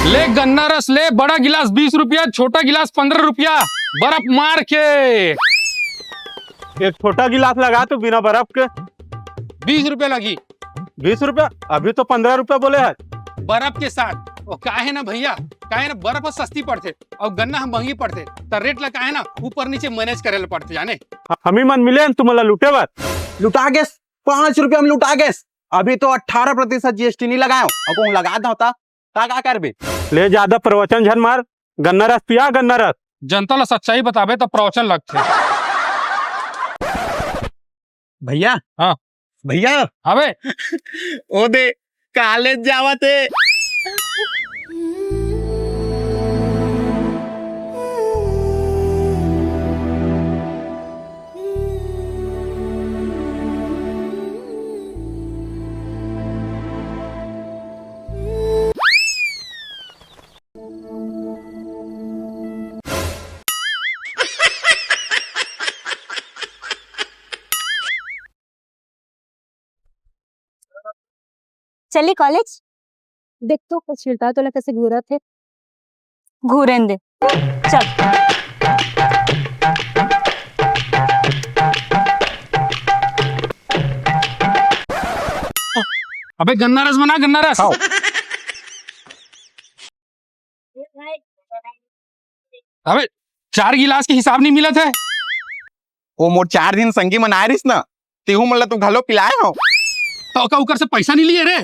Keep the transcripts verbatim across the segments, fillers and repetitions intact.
ले गन्ना रस ले, बड़ा गिलास बीस रुपया, छोटा गिलास पंद्रह रुपया, बर्फ मार के। एक छोटा गिलास लगा तू बिना बर्फ के। बीस रुपया लगी। बीस रुपया? अभी तो पंद्रह रुपया बोले है। बर्फ के साथ। वो काहे ना भैया, काहे ना बर्फ सस्ती पड़थे और गन्ना हम महंगी पड़थे, त रेट ला काहे ना ऊपर नीचे मैनेज करे ला पड़थे जाने। ह-, हमी मन मिले हन तुमन ला लूटे बर। लुटा गेस, पाँच रुपया में लुटा गेस। अभी तो अठारह प्रतिशत जीएसटी नहीं लगाए हो, अब कहूँ लगा दो ता, का का करबे? ले ज्यादा प्रवचन झन मार, गन्ना रस पिया, गन्ना रस। जनता ला सच्चाई बताबे त प्रवचन लगथे। भैया। हाँ। भैया। अबे। ओ दे, कॉलेज जावत हे। चली कॉलेज। देख तो, कुछ छिड़ता तोला कैसे घूरत हे। घूरेन दे, चल। अबे गन्ना रस बना, गन्ना रस। खाओ। अबे, चार गिलास के हिसाब नहीं मिलत हे। ओ मोर चार झिन संगी मन आए रिस ना, तेहू मन ला तो घलो पिलाए हो। तो का ओकर से पैसा नहीं लिए रे?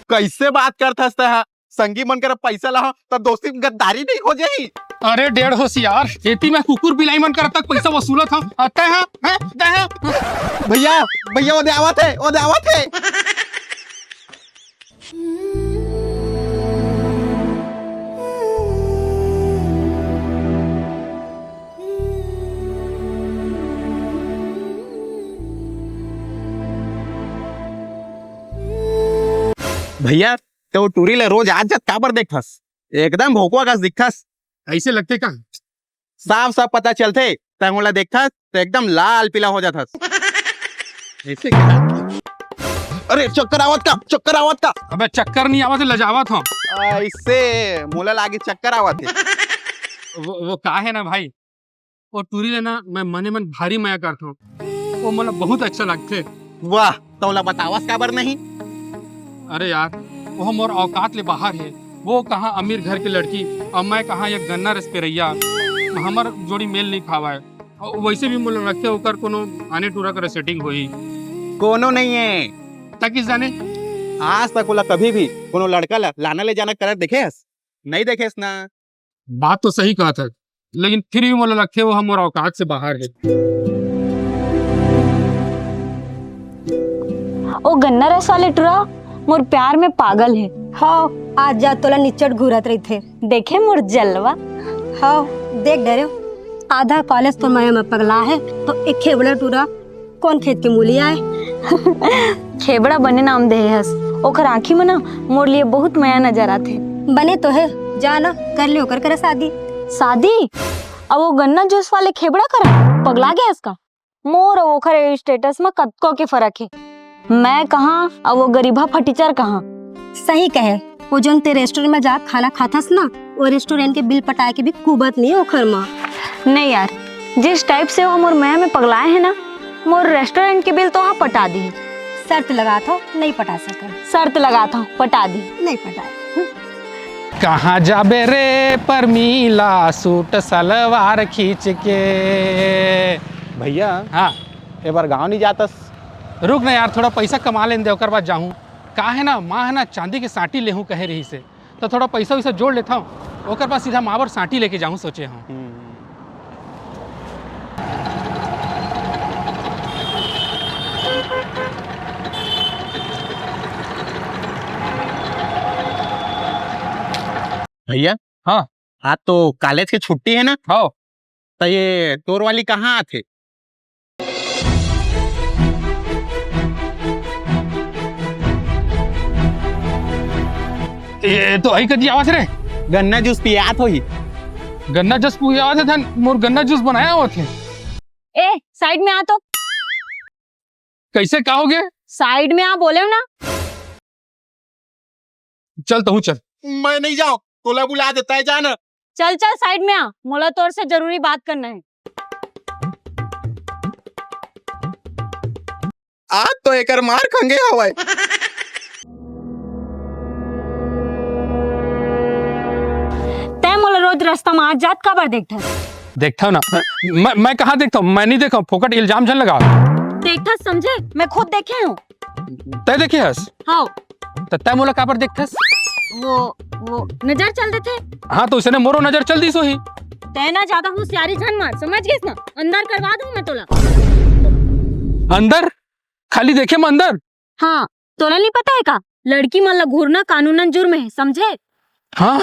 कैसे बात करथस ते हा? संगी मन करा पैसा ला हो, त दोस्ती में गद्दारी नहीं हो जाही? अरे डेढ़ होशियार, एती मैं कुकुर बिलाई मन करा तक पैसा वसूलत हूँ। अ, तै हा? हैं? तै हा? भैया, भैया, ओदे आवत हे, ओदे आवत हे। भैया, ते वो टूरी ले रोज आत जात काबर देखथस? एकदम भोकवा कस दिखथस। ऐसे लगथे का? साफ साफ पता चलथे, तैं ओला देखथस त एकदम लाल पीला हो जाथस। ऐसे क्या? अरे चक्कर आवत का, चक्कर आवत का? अबे चक्कर नहीं आवत, लजावत हूँ। ऐसे मोला लागे चक्कर आवत हे। वो, वो का है ना भाई, वो टूरी ले ना मैं मने मन भारी मया करथों। वो मोला बहुत अच्छा लगथे। वाह, त ओला बतावस काबर नहीं? अरे यार, वो मोर औकात ले बाहर हे। वो कहाँ अमीर घर के लड़की और मैं कहाँ एक गन्ना रस पेरैया। हमर जोड़ी मेल नहीं खावाय। और वैसे भी मोला लगथे ओकर कोनो आने टूरा करा सेटिंग होही। कोनो नहीं है। ताकि जाने। आज तक ओला कभी भी कोनो लड़का ला लाना ले जाना करत देखे हस? नहीं देखे हस ना। बात तो सही कहत हे, लेकिन फिर भी मोला लगथे वो हमर औकात से बाहर हे। ओ गन्ना रस वाले टुरा मोर प्यार में पागल हे। हव, आज जा तोला निच्चट घूरत रहिथे। देखे मोर जलवा। हव, देख डरेव। आधा कॉलेज तोर मया में पगला हे, त एक खेबड़ा टुरा कोन खेत के मूली आय? खेबड़ा बने नाम देहे हस। ओखर आँखी में ना मोर लिए बहुत मया नजर आथे। बने तो हे, जा ना, कर ले ओकर करा शादी। शादी? अब वो गन्ना जूस वाले खेबड़ा करा? पगला गे हस का? मोर अउ ओखर स्टेटस में कतको के फरक हे। मैं कहाँ, अउ वो गरीबहा फटीचर कहाँ? सही कहे, वो जोन ते रेस्टोरेंट में जाके खाना खाथस ना, वो रेस्टोरेंट के बिल पटाए के भी कुबत नहीं ओखर माँ। नहीं यार, जिस टाइप से वो मोर मया में पगलाए हे ना, मोर रेस्टोरेंट के बिल तो हा पटा दिही। शर्त लगात हव, नहीं पटा सकव। शर्त लगात हव, पटा दिही। नहीं पटाए। कहाँ जाबे रे परमीला सूट सलवार खींच के? भैया, हाँ। ए बार गाँव नहीं जातस? रुक ना यार, थोड़ा पैसा कमा लेन दे, ओकर बाद जाहूँ। का हे ना, माँ हे ना चांदी के साटी लेहूँ कहे रहिसे, त थोड़ा पैसा वैसा जोड़ लेथव, ओकर बाद सीधा माँ बर साटी लेके जाहूँ सोचे हव। हम्म। भैया, हाँ। आज तो कॉलेज के छुट्टी हे ना? हाँ। त ये तोर वाली कहाँ आथे? ये तो अई कती आवत रे। गन्ना जूस पियात होही। गन्ना जूस पियात हे धन, मोर गन्ना जूस बनाया आवत हे। ए, साइड में आ तो। कैसे, का हो गया? साइड में आ, बोले ना। चल, तहूँ चल। मैं नहीं जाओ। तोला बुला देता है, जा ना। चल चल, साइड में आ, मोला तोर से जरूरी बात करना है। आज तो एकर मार खंगे हवय। तैं मोला रोज रास्ता में आत जात काबर देखथस? देखथव ना। मैं, मैं कहाँ देखथव? मैं नहीं देखव। फोकट इल्जाम झन लगा। देखथस समझे, मैं खुद देखे हूँ। तैं देखे हस? हाँ। त तैं मोला काबर देखथस? वो, वो नजर चल देथे। हाँ, तो उसने मोरो नजर चल दिस होही। तैं ना ज्यादा होशियारी झन मार, समझ गेस ना? अंदर करवा दूँ मैं तोला। अंदर? खाली देखे में अंदर? हाँ, तोला नहीं पता है का? लड़की मन ला घूरना कानूनन जुर्म है, समझे? हाँ,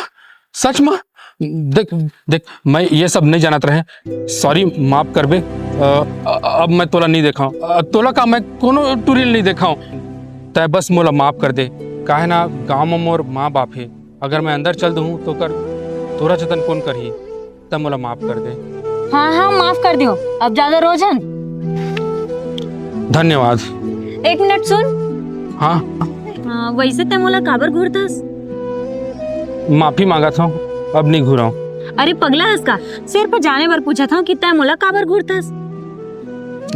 सच में? देख, देख, मैं ये सब नहीं जानत रहे। सॉरी, माफ करबे। अ, अ, अब मैं तोला नहीं देखाऊं। अ, तोला का मैं कोनो टुरी ल नहीं देखाऊं। तै बस मोला माफ कर दे। काहे ना गांव में मोर माँ बाप है। अगर मैं अंदर चल दूँ तो कर तोरा जतन कौन करही? तब मोला माफ कर दे। हाँ, हाँ, माफ कर दियो। अब ज्यादा रो झन। धन्यवाद। एक मिनट सुन। हाँ। हाँ, वैसे तै मोला काबर घूरथस? माफी मांगत हूँ, अब नहीं घूरव। अरे पगला हस का? सिर्फ जाने बर पूछत हूँ कि तै मोला काबर घूरथस?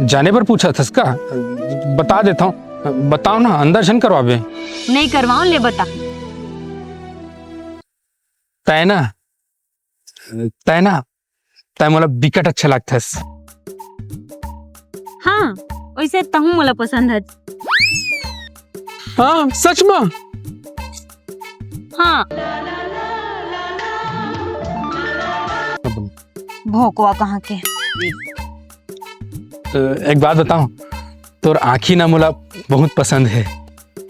जाने बर पूछत हस का? बता देता हूँ। बताओ ना, अंदर झन करवाबे। नहीं करवाओ, ले बता। तै ना, तै ना, तै मोला बिकट अच्छा लागथस। हाँ, वैसे तहूँ मोला पसंद हस। हाँ, सच में? हाँ। भोकवा कहाँ के? अ, एक बात बताऊं, तोर आँखी ना मोला बहुत पसंद है।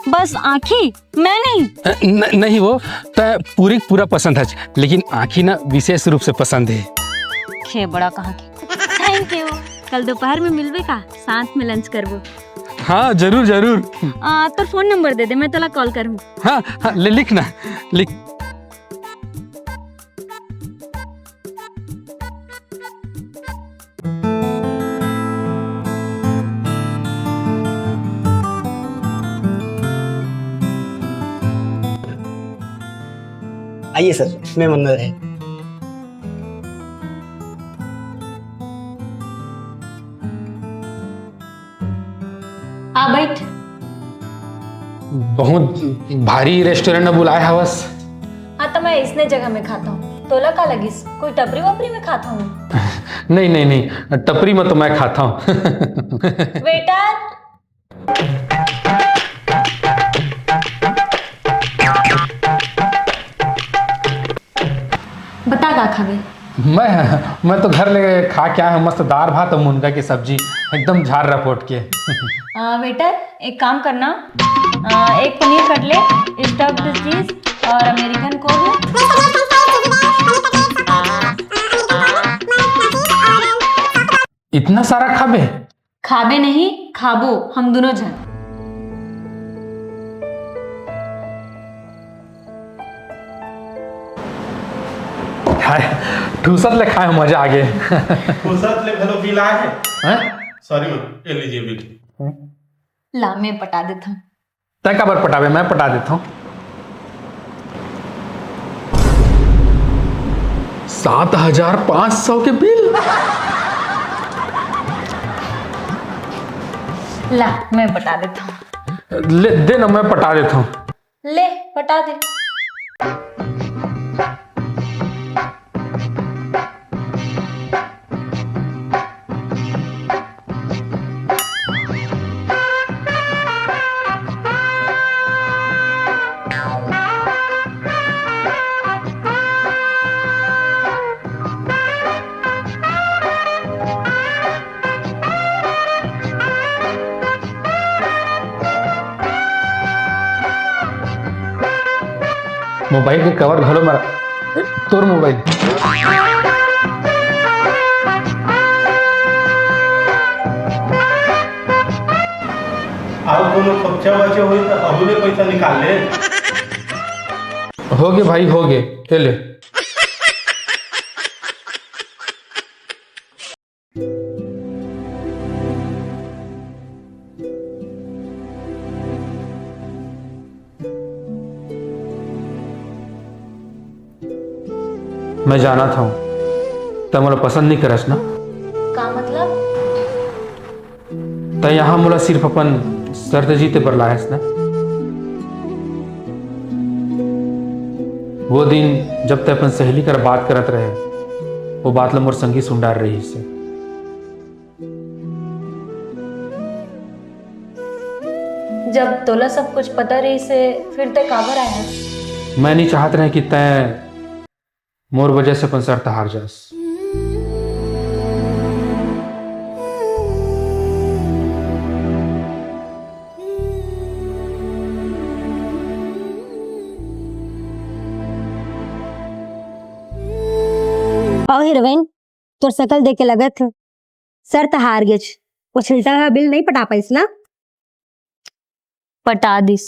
बस आँखी? मैं नहीं। अ, न-, नहीं वो, तै पूरी पूरा पसंद है, लेकिन आँखी ना विशेष रूप से पसंद है। खेबड़ा कहाँ के। Thank you. कल दोपहर में मिलबे का, साथ में लंच करबो। हाँ, जरूर, जरूर। आ, तोर फोन नंबर दे दे, मैं तोला कॉल करूँ। हाँ, हाँ, ले लिख ना, लिख। आइए सर, मैं मंगल है। आ बैठ। बहुत भारी रेस्टोरेंट में बुलाए हवस। हाँ, तो मैं इसने जगह में खाता हूँ। तोला का लगिस, कोई टपरी वपरी में खाता हूँ? नहीं, नहीं, नहीं, टपरी में तो मैं खाता हूँ। वेटर। बता का खाबे? मैं, मैं तो घर ले खा के आया हूँ, मस्त दाल भात और मुनगा की सब्जी, एकदम झार रपोट के। आ, वेटर, एक काम करना, आ, एक पनीर कटलेट, स्टफ्ड चीज और अमेरिकन कोक। इतना सारा खाबे? खाबे नहीं, खाबो हम दोनों झन। हाय, ठूसत ले खाए मजा आ गे। ठूसत ले घलो बिल आए हे। हैं? सॉरी मैम, ये लीजिए बिल। ला, मैं पटा देता हूँ। तै काबर पटाबे, मैं पटा देता हूँ। सात हजार पाँच सौ के बिल। ला, मैं पटा देता हूँ। ले दे ना, मैं पटा देता हूँ। ले, पटा दे। मोबाइल के कवर घलो मरा। तोर मोबाइल। अउ कोनो खोपचा बचे होही त अहू ले पइसा निकाल ले। होगे भाई, होगे। ए ले। मैं जानत हंव, तैं मोला पसंद नइ करस ना। का मतलब? तैं यहाँ मोला सिर्फ अपन शर्त जीते बर लायस ना। वो दिन, जब तैं अपन सहेली कर बात करत रहे, वो बात ल मोर संगी सुन डार रहिस हे। जब तोला सब कुछ पता रहिस हे, फिर तैं काबर आए हस? मैं नइ चाहत रहें कि तैं मोर वजह से अपन शर्त हार जास। अउ हीरोइन, तोर शकल देख के लगत हे, शर्त हार गेच। वो छिलटा ह बिल नइ पटा पाइस ना? पटा दिस।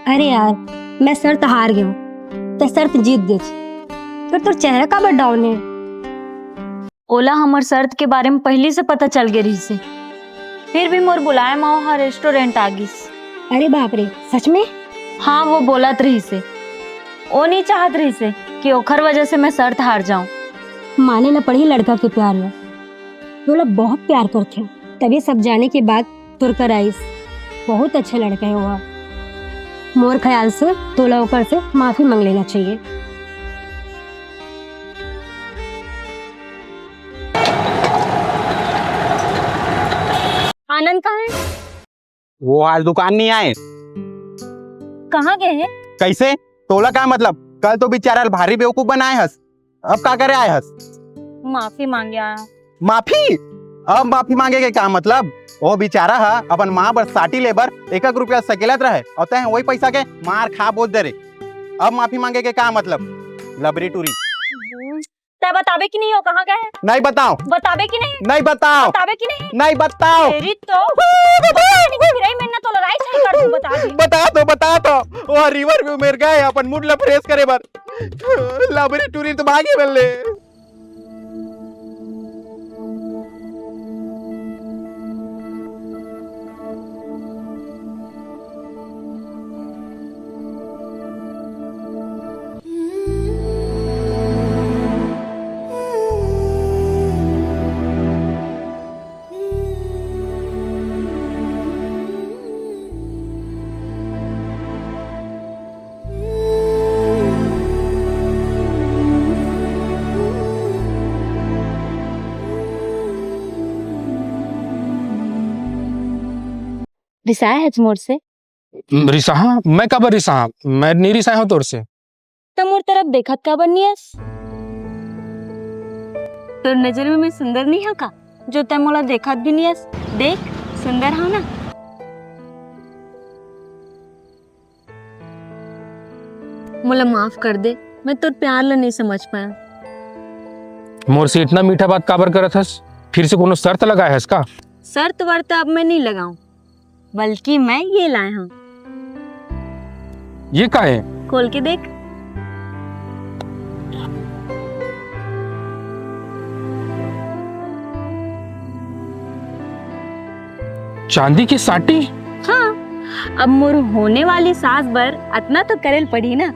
अरे यार, मैं शर्त हार गेंव, तैं शर्त जीत गेच, फिर तोर चेहरा काबर down हे? ओला हमर शर्त के बारे में पहिली से पता चल गे रहिस हे, फिर भी मोर बुलाए म ओहा restaurant आ गिस। अरे बाप रे, सच में? हाँ, वो बोलत रहिस हे, वो नइ चाहत रहिस हे कि ओखर वजह से मैं शर्त हार जांव। माने ल पड़ही लड़का के प्यार ल, तोला बहुत प्यार करथे, तभी सब जाने के बाद तोर कर आइस। बहुत अच्छा लड़का हे वो। मोर ख्याल से तोला ओकर से माफी मांग लेना चाहिए। आनंद कहाँ हे? वो आज दुकान नइ आए। कहाँ गे हे? कइसे? तोला का मतलब? कल तो बिचारा ल भारी बेवकूफ बनाए हस, अब का करे आए हस? माफी मांगे आए हंव। माफी? अब माफी मांगे के का मतलब? वो बिचारा ह अपन माँ बर साटी ले बर एक एक रुपया सकेलत रहे अउ तैं वही पैसा के मार खा बोज दे रे। अब माफी मांगे के का मतलब? लबरी टूरी। तैं बताबे कि नहीं, वो कहाँ गे हे? नइ बतांव। बताबे कि नहीं? नइ बतांव। बताबे कि नहीं? नइ बतांव। तेरी तो। फिर मैं ना तो लड़ाई सही कर दूं, बता दी। बता तो, बता तो। वो river view मेर गे अपन mood ला fresh करे बर। लबरी टूरी तो भागे बल्ले। रिसाए हच मोर से? रिसाहा? मैं काबर रिसाहा? मैं नइ रिसाए हंव तोर से। त मोर तरफ देखत काबर नइ हस? तोर नजर में मैं सुंदर नइ हंव का, जो तैं मोला देखत भी नइ हस? देख, सुंदर हंव ना। मोला माफ कर दे, मैं तोर प्यार ला नइ समझ पाया। मोर से इतना मीठा बात काबर करत हस? फिर से कोनो शर्त लगाए हस का? शर्त वर्त अब मैं नइ लगांव, बल्कि मैं ये लाए हंव। ये का हे? खोल के देख। चांदी के साटी? हाँ, अब मोर होने वाली सास बर अतना तो करे ल पड़ही ना।